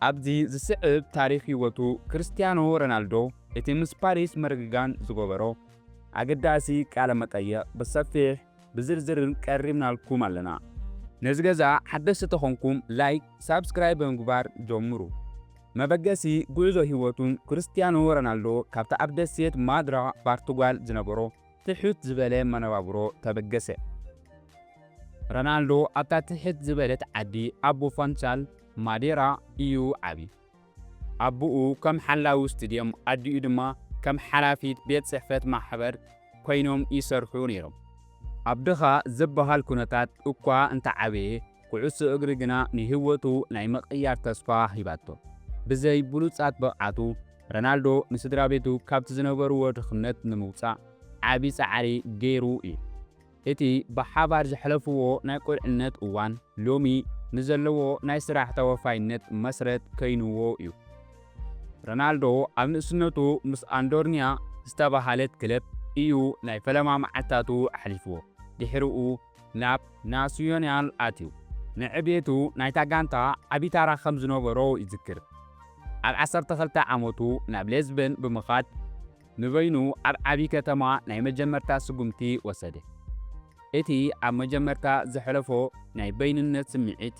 ኣብዚ ዝስዕብ ታሪኽ ህይወቱ፣ ክርስትያኖ ሮናልዶ እቲ ምስ ፓሪስ መርግጋን ዝገበሮ ኣገዳሲ ቃለ መጠይቕ ብሰፊሕ ብዝርዝርን ቀሪብናልኩም ኣለና። ነዚ ገዛ ሓደስቲ ተኾንኩም ላይክ፣ ሳብስክራይብ ብምግባር ጀምሩ። መበገሲ ጉዕዞ ህይወቱን፣ ክርስትያኖ ሮናልዶ ካብታ ኣብ ደሴት ማድራ ፓርቱጋል ዝነበሮ ትሕት ዝበለ መነባብሮ ተበገሰ። ሮናልዶ ኣብታ ትሕት ዝበለት ዓዲ ኣቦ ፋንቻል ማዴራ እዩ ዓብዩ። ኣቦኡ ከም ሓላዊ ስቱድዮም፣ ኣዲኡ ድማ ከም ሓላፊት ቤት ጽሕፈት ማሕበር ኮይኖም ይሰርሑ ነይሮም። ኣብ ድኻ ዝበሃል ኩነታት እኳ እንተዓበየ፣ ኩዕሶ እግሪ ግና ንህይወቱ ናይ ምቕያር ተስፋ ሂባቶ። ብዘይ ብሉጻት ብቕዓቱ፣ ሮናልዶ ንስድራ ቤቱ ካብቲ ዝነበርዎ ድኽነት ንምውጻእ ዓቢ ጻዕሪ ገይሩ እዩ። እቲ ብሓባር ዘሕለፍዎ ናይ ቁልዕነት እዋን፣ ሎሚ ንዘለዎ ናይ ስራሕ ተወፋይነት መስረት ከይንዎ እዩ። ሮናልዶ ኣብ ንእስነቱ ምስ ኣንዶርኒያ ዝተባሃለት ክለብ እዩ ናይ ፈለማ መዓልታቱ ኣሕሊፍዎ። ድሕሪኡ ናብ ናሲዮናል ኣትዩ። ንዕቤቱ ናይታ ጋንታ ዓቢ ታራ ከም ዝነበሮ ይዝክር። ኣብ ዓሰርተ ክልተ ዓመቱ ናብ ሌዝበን ብምኻድ ንበይኑ ኣብ ዓቢ ከተማ ናይ መጀመርታ ስጉምቲ ወሰደ። እቲ ኣብ መጀመርታ ዘሕለፎ ናይ በይንነት ስምዒት፣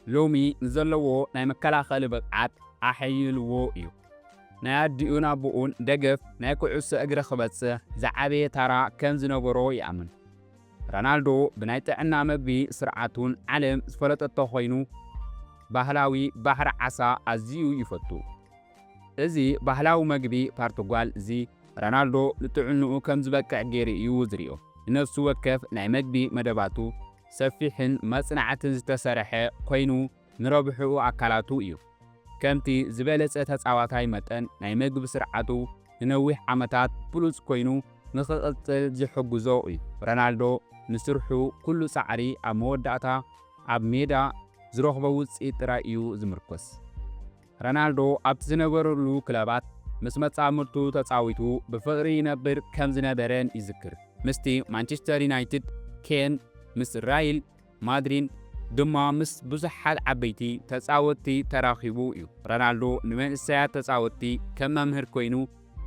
ሎሚ ንዘለዎ ናይ መከላኸሊ ብቕዓት ኣሐይልዎ እዩ። ናይ ኣዲኡን ኣቦኡን ደገፍ ናይ ኩዕሶ እግሪ ክበጽሕ ዝዓበየ ታራ ከም ዝነበሮ ይኣምን። ሮናልዶ ብናይ ጥዕና መግቢ ስርዓቱን ዓለም ዝፈለጠቶ ኮይኑ፣ ባህላዊ ባሕሪ ዓሳ ኣዝዩ ይፈቱ። እዚ ባህላዊ መግቢ ፓርቱጋል እዚ፣ ሮናልዶ ንጥዕንኡ ከም ዝበቅዕ ገይሩ እዩ ዝሪኦ። ንነፍሲ ወከፍ ናይ መግቢ መደባቱ ሰፊሕን መጽናዕትን ዝተሰርሐ ኮይኑ፣ ንረብሕኡ ኣካላቱ እዩ። ከምቲ ዝበለጸ ተጻዋታይ መጠን፣ ናይ መግቢ ስርዓቱ ንነዊሕ ዓመታት ብሉጽ ኮይኑ ንኽቕጽል ዝሕግዞ እዩ። ሮናልዶ ንስርሑ ኩሉ ጻዕሪ ኣብ መወዳእታ ኣብ ሜዳ ዝረኽቦ ውጽኢት ጥራይ እዩ ዝምርኮስ። ሮናልዶ ኣብቲ ዝነበረሉ ክለባት ምስ መጻምድቱ ተጻዊቱ ብፍቕሪ ይነብር ከም ዝነበረን ይዝክር። ምስቲ ማንቸስተር ዩናይትድ፣ ኬን፣ ምስ ራይል ማድሪድ ድማ ምስ ብዙሓት ዓበይቲ ተጻወትቲ ተራኺቡ እዩ። ሮናልዶ ንመንእሰያት ተጻወትቲ ከም መምህር ኮይኑ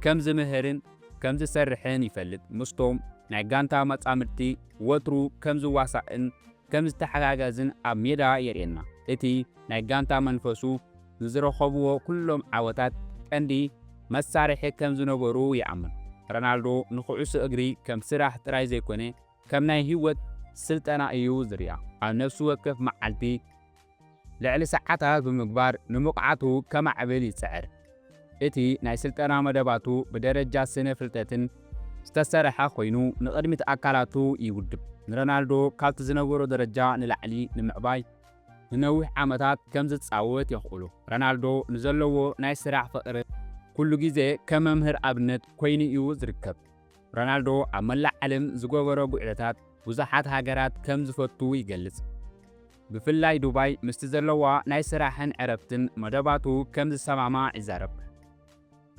ከም ዝምህርን ከም ዝሰርሕን ይፈልጥ። ምስቶም ናይ ጋንታ መጻምድቲ ወትሩ ከም ዝዋሳእን ከም ዝተሓጋገዝን ኣብ ሜዳ የርእየና። እቲ ናይ ጋንታ መንፈሱ ንዝረኸብዎ ኩሎም ዓወታት ቀንዲ መሳርሒ ከም ዝነበሩ ይኣምን። ሮናልዶ ንኩዕሶ እግሪ ከም ስራሕ ጥራይ ዘይኮነ፣ ከም ናይ ህይወት ስልጠና እዩ ዝሪኣ። ኣብ ነፍሲ ወከፍ መዓልቲ ልዕሊ ሰዓታት ብምግባር ንብቕዓቱ ከማዕብል ይጽዕር። እቲ ናይ ስልጠና መደባቱ ብደረጃ ስነ ፍልጠትን ዝተሰርሐ ኮይኑ፣ ንቕድሚት ኣካላቱ ይውድብ። ንሮናልዶ ካብቲ ዝነበሮ ደረጃ ንላዕሊ ንምዕባይ ንነዊሕ ዓመታት ከም ዝጻወት የኽእሎ። ሮናልዶ ንዘለዎ ናይ ስራሕ ፍቕሪ ኩሉ ግዜ ከም መምህር ኣብነት ኮይኑ እዩ ዝርከብ። ሮናልዶ ኣብ መላእ ዓለም ዝገበሮ ጉዕዞታት ብዙሓት ሃገራት ከም ዝፈቱ ይገልጽ። ብፍላይ ዱባይ ምስቲ ዘለዋ ናይ ስራሕን ዕረፍትን መደባቱ ከም ዝሰማማዕ ይዛረብ።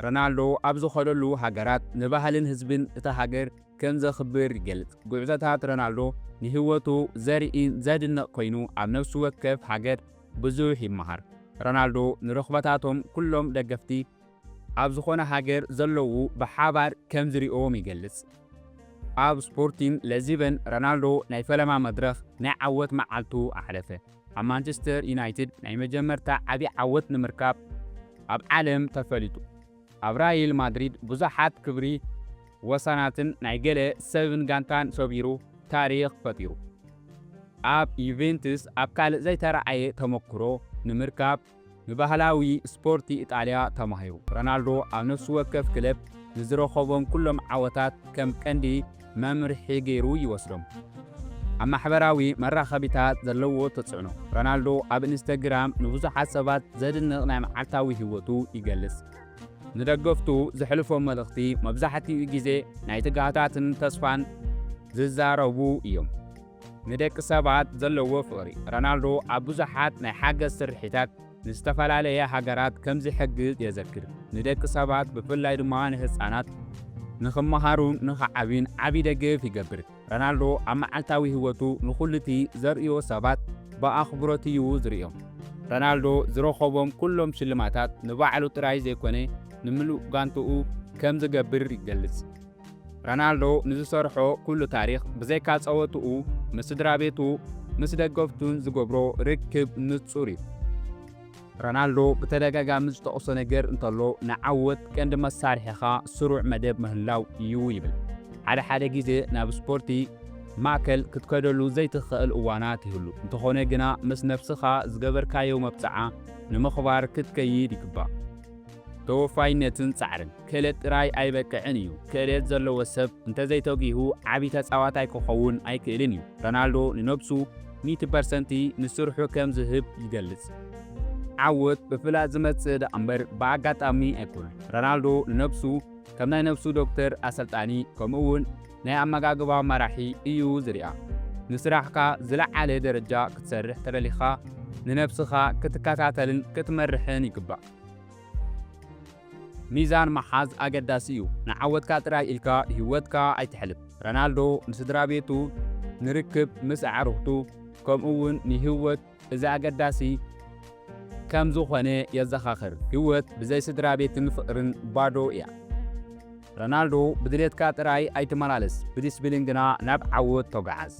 ሮናልዶ ኣብ ዝኸደሉ ሃገራት ንባህልን ህዝብን እታ ሃገር ከም ዘኽብር ይገልጽ። ጉዕዞታት ሮናልዶ ንህይወቱ ዘርእን ዘድንቕ ኮይኑ፣ ኣብ ነፍሲ ወከፍ ሃገር ብዙሕ ይመሃር። ሮናልዶ ንረኽበታቶም ኩሎም ደገፍቲ ኣብ ዝኾነ ሃገር ዘለዉ ብሓባር ከም ዝሪኦም ይገልጽ። ኣብ ስፖርቲንግ ለዚበን ሮናልዶ ናይ ፈለማ መድረኽ ናይ ዓወት መዓልቱ ኣሕለፈ። ኣብ ማንቸስተር ዩናይትድ ናይ መጀመርታ ዓቢ ዓወት ንምርካብ ኣብ ዓለም ተፈሊጡ። ኣብ ራይል ማድሪድ ብዙሓት ክብሪ ወሰናትን ናይ ገለ ሰብን ጋንታን ሰቢሩ ታሪኽ ፈጢሩ። ኣብ ዩቬንቱስ ኣብ ካልእ ዘይተረኣየ ተመክሮ ንምርካብ ንባህላዊ ስፖርቲ ኢጣልያ ተማሂሩ። ሮናልዶ ኣብ ነፍሲ ወከፍ ክለብ ንዝረኸቦም ኩሎም ዓወታት ከም ቀንዲ መምርሒ ገይሩ ይወስዶም። ኣብ ማሕበራዊ መራኸቢታት ዘለዎ ተጽዕኖ። ሮናልዶ ኣብ ኢንስታግራም ንብዙሓት ሰባት ዘድንቕ ናይ መዓልታዊ ህይወቱ ይገልጽ። ንደገፍቱ ዘሕልፎ መልእኽቲ መብዛሕትኡ ግዜ ናይ ትግሃታትን ተስፋን ዝዛረቡ እዮም። ንደቂ ሰባት ዘለዎ ፍቕሪ። ሮናልዶ ኣብ ብዙሓት ናይ ሓገዝ ስርሒታት ንዝተፈላለየ ሃገራት ከም ዝሕግዝ የዘክር። ንደቂ ሰባት ብፍላይ ድማ ንህጻናት ንኽመሃሩን ንኽዓብዩን ዓቢ ደገፍ ይገብር። ሮናልዶ ኣብ መዓልታዊ ህይወቱ ንኹሉ እቲ ዘርእዮ ሰባት ብኣኽብሮት እዩ ዝርእዮም። ረናልዶ ዝረኸቦም ኩሎም ሽልማታት ንባዕሉ ጥራይ ዘይኮነ፣ ንምሉእ ጋንትኡ ከም ዝገብር ይገልጽ። ረናልዶ ንዝሰርሖ ኩሉ ታሪኽ፣ ብዘይካ ጸወትኡ፣ ምስ ስድራ ቤቱ፣ ምስ ደገፍቱን ዝገብሮ ርክብ ንጹር እዩ። ረናልዶ ብተደጋጋሚ ዝጠቕሶ ነገር እንተሎ፣ ንዓወት ቀንዲ መሳርሒኻ ስሩዕ መደብ ምህላው እዩ ይብል። ሓደ ሓደ ግዜ ናብ ስፖርቲ ማእከል ክትከደሉ ዘይትኽእል እዋናት ይህሉ። እንተኾነ ግና፣ ምስ ነብስኻ ዝገበርካዮ መብጽዓ ንምኽባር ክትከይድ ይግባእ። ተወፋይነትን ጻዕርን። ክእለት ጥራይ ኣይበቅዕን እዩ። ክእለት ዘለዎ ሰብ እንተዘይተጊሁ፣ ዓቢ ተጻዋታይ ክኸውን ኣይክእልን እዩ። ረናልዶ ንነብሱ ሚእቲ ፐርሰንት ንስርሑ ከም ዝህብ ይገልጽ። ዓወት ብፍላጥ ዝመጽእ ደኣ እምበር ብኣጋጣሚ ኣይኮነን። ረናልዶ ንነብሱ ከም ናይ ነብሱ ዶክተር፣ ኣሰልጣኒ፣ ከምኡ እውን ናይ ኣመጋግባ መራሒ እዩ ዝሪኣ። ንስራሕካ ዝለዓለ ደረጃ ክትሰርሕ ተደሊኻ፣ ንነብስኻ ክትከታተልን ክትመርሕን ይግባእ። ሚዛን ምሓዝ ኣገዳሲ እዩ። ንዓወትካ ጥራይ ኢልካ ህይወትካ ኣይትሕልፍ። ረናልዶ ንስድራ ቤቱ፣ ንርክብ ምስ ኣዕሩኽቱ፣ ከምኡ እውን ንህይወት እዚ ኣገዳሲ ከም ዝኾነ የዘኻኽር። ህይወት ብዘይ ስድራ ቤትን ፍቕርን ባዶ እያ። ረናልዶ፣ ብድሌትካ ጥራይ ኣይትመላለስ፣ ብዲስፕሊን ግና ናብ ዓወት ተጓዓዝ።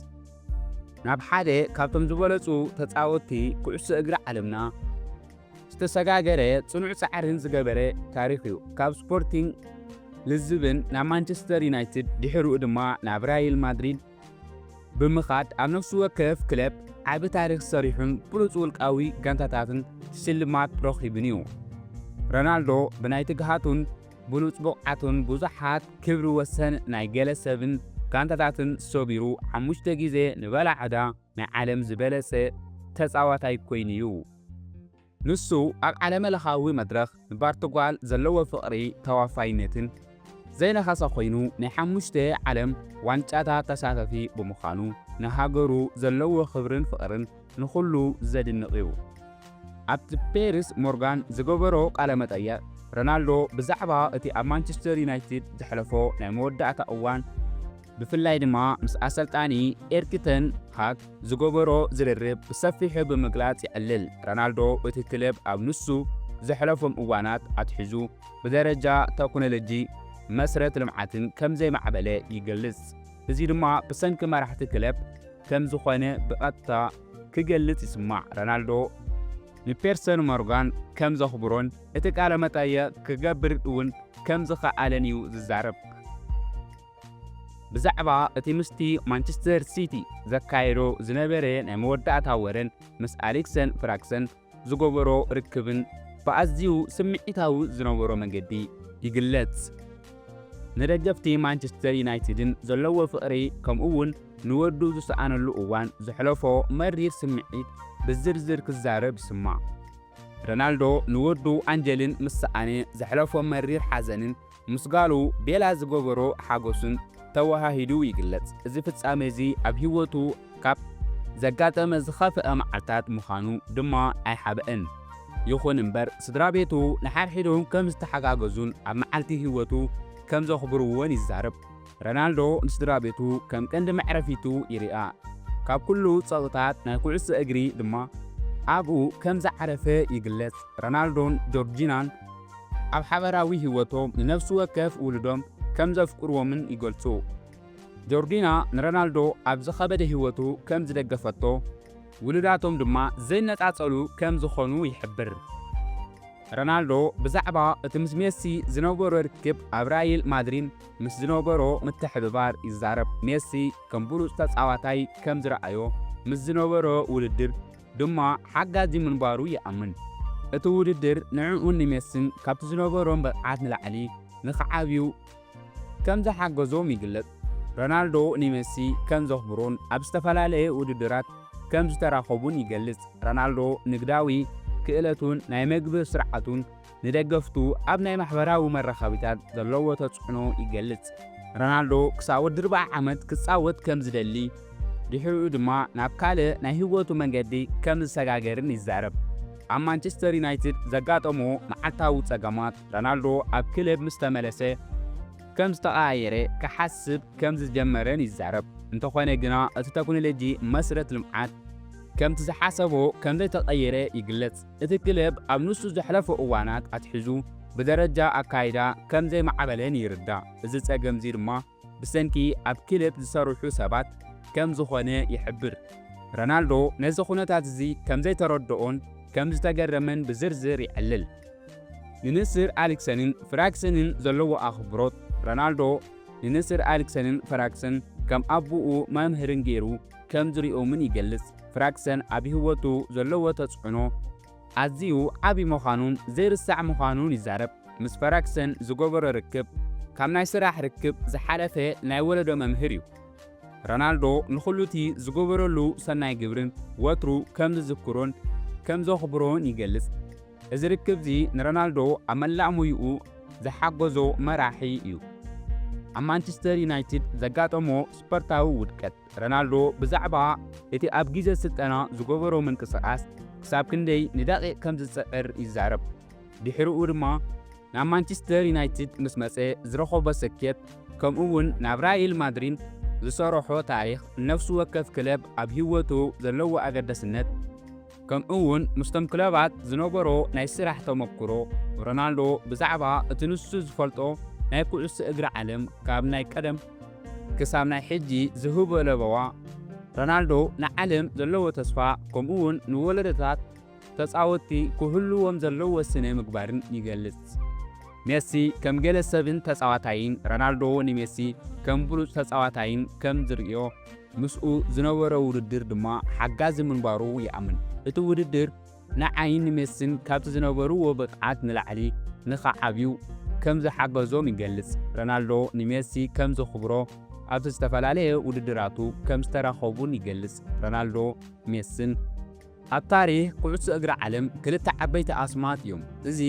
ናብ ሓደ ካብቶም ዝበለጹ ተጻወትቲ ኩዕሶ እግሪ ዓለምና ዝተሰጋገረ፣ ጽኑዕ ጻዕርን ዝገበረ ታሪኽ እዩ። ካብ ስፖርቲንግ ሊዝበን ናብ ማንቸስተር ዩናይትድ፣ ድሕሪኡ ድማ ናብ ሪያል ማድሪድ ብምኻድ፣ ኣብ ነፍሲ ወከፍ ክለብ ዓቢ ታሪኽ ሰሪሑን ብሉጽ ውልቃዊ ጋንታታትን ሽልማት ረኺቡን እዩ። ረናልዶ ብናይ ትግሃቱን ብሉጽ ብቕዓቱን ብዙሓት ክብሪ ወሰን ናይ ገለ ሰብን ጋንታታትን ሰቢሩ፣ ሓሙሽተ ግዜ ንበላዕዳ ናይ ዓለም ዝበለጸ ተጻዋታይ ኮይኑ እዩ። ንሱ ኣብ ዓለመለኻዊ መድረኽ ንፖርቱጋል ዘለዎ ፍቕሪ ተዋፋይነትን ዘይነኸሰ ኮይኑ፣ ናይ ሓሙሽተ ዓለም ዋንጫታት ተሳተፊ ብምዃኑ፣ ንሃገሩ ዘለዎ ክብርን ፍቕርን ንኹሉ ዘድንቕ እዩ። ኣብቲ ፒየርስ ሞርጋን ዝገበሮ ቃለ መጠየቕ፣ ረናልዶ ብዛዕባ እቲ ኣብ ማንቸስተር ዩናይትድ ዘሕለፎ ናይ መወዳእታ እዋን፣ ብፍላይ ድማ ምስ ኣሰልጣኒ ኤሪክ ተን ሃግ ዝገበሮ ዝርርብ ብሰፊሑ ብምግላጽ የዕልል። ረናልዶ፣ እቲ ክለብ ኣብ ንሱ ዘሕለፎም እዋናት ኣትሒዙ ብደረጃ ተክኖሎጂ፣ መስረት ልምዓትን ከም ዘይማዕበለ ይገልጽ። እዚ ድማ ብሰንኪ መራሕቲ ክለብ ከም ዝኾነ ብቐጥታ ክገልጽ ይስማዕ። ረናልዶ ንፒየርስ ሞርጋን ከም ዘኽብሮን እቲ ቃለ መጠየቕ ክገብር እውን ከም ዝኸኣለን እዩ ዝዛረብ። ብዛዕባ እቲ ምስቲ ማንቸስተር ሲቲ ዘካየዶ ዝነበረ ናይ መወዳእታ ወረን ምስ ኣሌክስ ፈርጉሰን ዝገበሮ ርክብን ብኣዝዩ ስምዒታዊ ዝነበሮ መንገዲ ይግለጽ። ንደገፍቲ ማንቸስተር ዩናይትድን ዘለዎ ፍቕሪ፣ ከምኡ እውን ንወዱ ዝሰኣነሉ እዋን ዘሕለፎ መሪር ስምዒት ብዝርዝር ክዛረብ ይስማዕ። ረናልዶ ንወዱ ኣንጀልን ምስ ሰኣነ ዘሕለፎ መሪር ሓዘንን ምስ ጋሉ ቤላ ዝገበሮ ሓጎስን ተወሃሂዱ ይግለጽ። እዚ ፍጻሜ እዚ ኣብ ህይወቱ ካብ ዘጋጠመ ዝኸፍአ መዓልታት ምዃኑ ድማ ኣይሓብአን። ይኹን እምበር፣ ስድራ ቤቱ ንሓድሕዶም ከም ዝተሓጋገዙን ኣብ መዓልቲ ህይወቱ ከም ዘኽብርዎን ይዛረብ። ረናልዶ ንስድራ ቤቱ ከም ቀንዲ መዕረፊቱ ይርኣ። ካብ ኩሉ ጸቕጥታት ናይ ኩዕሶ እግሪ ድማ ኣብኡ ከም ዝዓረፈ ይግለጽ። ረናልዶን ጆርጂናን ኣብ ሓበራዊ ህይወቶም ንነፍሲ ወከፍ ውሉዶም ከም ዘፍቅርዎምን ይገልጹ። ጆርጂና ንረናልዶ ኣብ ዝኸበደ ህይወቱ ከም ዝደገፈቶ፣ ውሉዳቶም ድማ ዘይነጻጸሉ ከም ዝኾኑ ይሕብር። ረናልዶ ብዛዕባ እቲ ምስ ሜሲ ዝነበሮ ርክብ፣ ኣብ ሪያል ማድሪድ ምስ ዝነበሮ ምትሕብባር ይዛረብ። ሜሲ ከም ብሉጽ ተጻዋታይ ከም ዝረኣዮ፣ ምስ ዝነበሮ ውድድር ድማ ሓጋዚ ምንባሩ ይኣምን። እቲ ውድድር ንዕኡን ንሜሲን ካብቲ ዝነበሮም ብቕዓት ንላዕሊ ንኽዓብዩ ከም ዝሓገዞም ይግለጽ። ረናልዶ ንሜሲ ከም ዘኽብሮን ኣብ ዝተፈላለየ ውድድራት ከም ዝተራኸቡን ይገልጽ። ረናልዶ ንግዳዊ ክእለቱን ናይ መግቢ ስርዓቱን ንደገፍቱ ኣብ ናይ ማሕበራዊ መራኸቢታት ዘለዎ ተጽዕኖ ይገልጽ። ረናልዶ ክሳብ ወዲ ኣርብዓ ዓመት ክጻወት ከም ዝደሊ፣ ድሕሪኡ ድማ ናብ ካልእ ናይ ህይወቱ መንገዲ ከም ዝሰጋገርን ይዛረብ። ኣብ ማንቸስተር ዩናይትድ ዘጋጠሞ መዓልታዊ ጸገማት፣ ረናልዶ ኣብ ክለብ ምስ ተመለሰ ከም ዝተቐያየረ ክሓስብ ከም ዝጀመረን ይዛረብ። እንተኾነ ግና፣ እቲ ተክኖሎጂ መስረት ልምዓት ከምቲ ዝሓሰቦ ከም ዘይተቐየረ ይግለጽ። እቲ ክለብ ኣብ ንሱ ዘሕለፎ እዋናት ኣትሒዙ ብደረጃ ኣካይዳ ከም ዘይማዕበለን ይርዳእ። እዚ ጸገምዚ ድማ ብሰንኪ ኣብ ክለብ ዝሰርሑ ሰባት ከም ዝኾነ ይሕብር። ሮናልዶ ነዚ ኩነታት እዚ ከም ዘይተረድኦን ከም ዝተገረመን ብዝርዝር የዕልል። ንንስር ኣሊክሰንን ፍራክሰንን ዘለዎ ኣኽብሮት። ሮናልዶ ንንስር ኣሊክሰንን ፍራክሰን ከም ኣቦኡ መምህርን ገይሩ ከም ዝሪኦምን ይገልጽ። ፍራክሰን ኣብ ህይወቱ ዘለዎ ተጽዕኖ ኣዝዩ ዓቢ ምዃኑን ዘይርሳዕ ምዃኑን ይዛረብ። ምስ ፍራክሰን ዝገበሮ ርክብ ካብ ናይ ስራሕ ርክብ ዝሓለፈ ናይ ወለዶ መምህር እዩ። ሮናልዶ ንኹሉቲ ዝገበረሉ ሰናይ ግብርን ወትሩ ከም ዝዝክሮን ከም ዘኽብሮን ይገልጽ። እዚ ርክብዚ ንሮናልዶ ኣብ መላእ ሙይኡ ዝሓገዞ መራሒ እዩ። ኣብ ማንቸስተር ዩናይትድ ዘጋጠሞ ስፖርታዊ ውድቀት። ሮናልዶ ብዛዕባ እቲ ኣብ ግዜ ስልጠና ዝገበሮ ምንቅስቓስ ክሳብ ክንደይ ንደቂቕ ከም ዝጽዕር ይዛረብ። ድሕሪኡ ድማ ናብ ማንቸስተር ዩናይትድ ምስ መጸ ዝረኸቦ ስኬት፣ ከምኡ እውን ናብ ራይል ማድሪድ ዝሰርሖ ታሪኽ፣ ንነፍሲ ወከፍ ክለብ ኣብ ህይወቱ ዘለዎ ኣገዳስነት፣ ከምኡ እውን ምስቶም ክለባት ዝነበሮ ናይ ስራሕ ተመክሮ። ሮናልዶ ብዛዕባ እቲ ንሱ ዝፈልጦ ናይ ኩዕሶ እግሪ ዓለም ካብ ናይ ቀደም ክሳብ ናይ ሕጂ ዝህቦ ለበዋ። ሮናልዶ ንዓለም ዘለዎ ተስፋ ከምኡ እውን ንወለዶታት ተጻወትቲ ክህልዎም ዘለዎ ስነ ምግባርን ይገልጽ። ሜሲ ከም ገለ ሰብን ተጻዋታይን፣ ሮናልዶ ንሜሲ ከም ብሉጽ ተጻዋታይን ከም ዝርእዮ፣ ምስኡ ዝነበሮ ውድድር ድማ ሓጋዚ ምንባሩ ይኣምን። እቲ ውድድር ንዓይን ንሜስን ካብቲ ዝነበርዎ ብቕዓት ንላዕሊ ንኽዓብዩ ከም ዝሓገዞም ይገልጽ። ሮናልዶ ንሜሲ ከም ዘኽብሮ ኣብቲ ዝተፈላለየ ውድድራቱ ከም ዝተራኸቡን ይገልጽ። ሮናልዶ ሜስን ኣብ ታሪኽ ኩዕሶ እግሪ ዓለም ክልተ ዓበይቲ ኣስማት እዮም። እዚ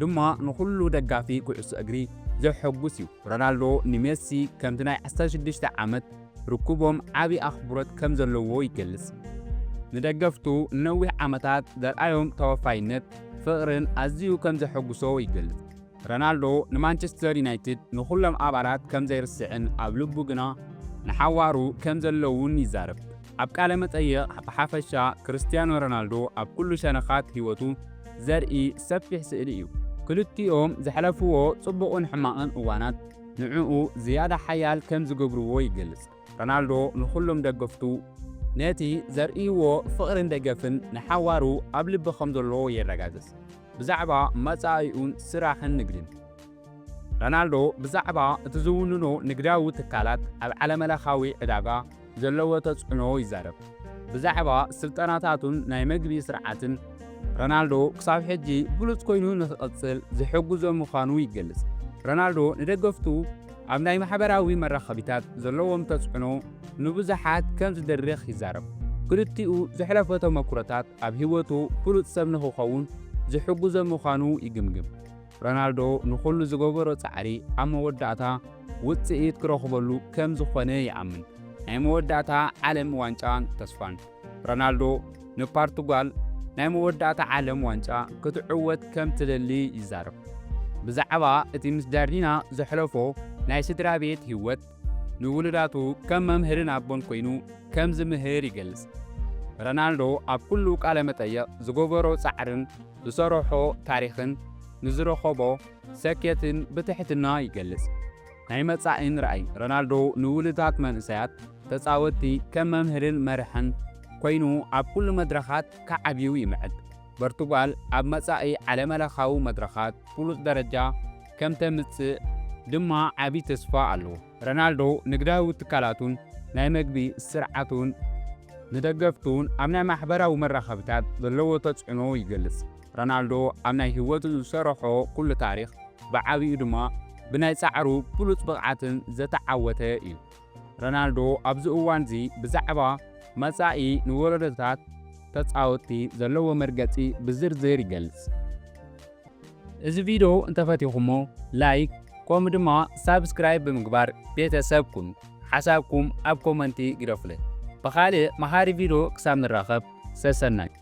ድማ ንኹሉ ደጋፊ ኩዕሶ እግሪ ዘሐጉስ እዩ። ሮናልዶ ንሜሲ ከምቲ ናይ ዓሰርተ ሽዱሽተ ዓመት ርክቦም ዓቢ ኣኽብሮት ከም ዘለዎ ይገልጽ። ንደገፍቱ ንነዊሕ ዓመታት ዘርኣዮም ተወፋይነት ፍቕርን ኣዝዩ ከም ዘሐጉሶ ይገልጽ። ሮናልዶ ንማንቸስተር ዩናይትድ ንኹሎም ኣባላት ከም ዘይርስዕን ኣብ ልቡ ግና ንሓዋሩ ከም ዘለውን ይዛረብ። ኣብ ቃለ መጠይቕ ብሓፈሻ ክርስትያኖ ሮናልዶ ኣብ ኩሉ ሸነኻት ህይወቱ ዘርኢ ሰፊሕ ስእሊ እዩ። ክልቲኦም ዘሕለፍዎ ጽቡቕን ሕማቕን እዋናት ንዕኡ ዝያዳ ሓያል ከም ዝገብርዎ ይገልጽ። ሮናልዶ ንኹሎም ደገፍቱ ነቲ ዘርእይዎ ፍቕርን ደገፍን ንሓዋሩ ኣብ ልቢ ከም ዘሎ የረጋግጽ። ብዛዕባ መጻኢኡን ስራሕን ንግድን። ሮናልዶ ብዛዕባ እቲ ዝውንኖ ንግዳዊ ትካላት ኣብ ዓለመለኻዊ ዕዳጋ ዘለዎ ተጽዕኖ ይዛረብ። ብዛዕባ ስልጠናታቱን ናይ መግቢ ስርዓትን ሮናልዶ ክሳብ ሕጂ ብሉጽ ኮይኑ ንኽቕጽል ዝሕግዞ ምዃኑ ይገልጽ። ሮናልዶ ንደገፍቱ ኣብ ናይ ማሕበራዊ መራኸቢታት ዘለዎም ተጽዕኖ ንብዙሓት ከም ዝድርኽ ይዛረብ። ክልቲኡ ዘሕለፎ ተመክሮታት ኣብ ህይወቱ ብሉጽ ሰብ ንኽኸውን ዝሕግዞ ምዃኑ ይግምግም። ሮናልዶ ንኹሉ ዝገበሮ ጻዕሪ ኣብ መወዳእታ ውጽኢት ክረኽበሉ ከም ዝኾነ ይኣምን። ናይ መወዳእታ ዓለም ዋንጫን ተስፋን። ሮናልዶ ንፓርቱጋል ናይ መወዳእታ ዓለም ዋንጫ ክትዕወት ከም ትደሊ ይዛረብ። ብዛዕባ እቲ ምስ ጃርዲና ዘሕለፎ ናይ ስድራ ቤት ህይወት፣ ንውሉዳቱ ከም መምህርን ኣቦን ኮይኑ ከም ዝምህር ይገልጽ። ሮናልዶ ኣብ ኩሉ ቃለ መጠይቕ ዝገበሮ ጻዕርን ዝሰርሖ ታሪኽን ንዝረኸቦ ሰኬትን ብትሕትና ይገልጽ። ናይ መጻኢን ራእይ። ሮናልዶ ንውሉዳት መንእሰያት ተጻወትቲ ከም መምህርን መርሕን ኮይኑ ኣብ ኩሉ መድረኻት ክዓብዩ ይምዕድ። ፖርቱጋል ኣብ መጻኢ ዓለመለኻዊ መድረኻት ፍሉጥ ደረጃ ከም ተምጽእ ድማ ዓቢ ተስፋ ኣለዎ። ሮናልዶ ንግዳዊ ትካላቱን ናይ መግቢ ስርዓቱን ንደገፍቱን ኣብ ናይ ማሕበራዊ መራኸቢታት ዘለዎ ተጽዕኖ ይገልጽ። ሮናልዶ ኣብ ናይ ህይወቱ ዝሰርሖ ኩሉ ታሪኽ፣ ብዓቢኡ ድማ ብናይ ጻዕሩ ብሉጽ ብቕዓትን ዝተዓወተ እዩ። ሮናልዶ ኣብዚ እዋንዚ ብዛዕባ መጻኢ ንወለዶታት ተጻወትቲ ዘለዎ መርገጺ ብዝርዝር ይገልጽ። እዚ ቪድዮ እንተፈቲኹሞ ላይክ ከምኡ ድማ ሳብስክራይብ ብምግባር ቤተሰብ ኩኑ። ሓሳብኩም ኣብ ኮመንቲ ግደፉለይ። ብኻልእ መሃሪ ቪድዮ ክሳብ ንራኸብ ሰሰናዩ።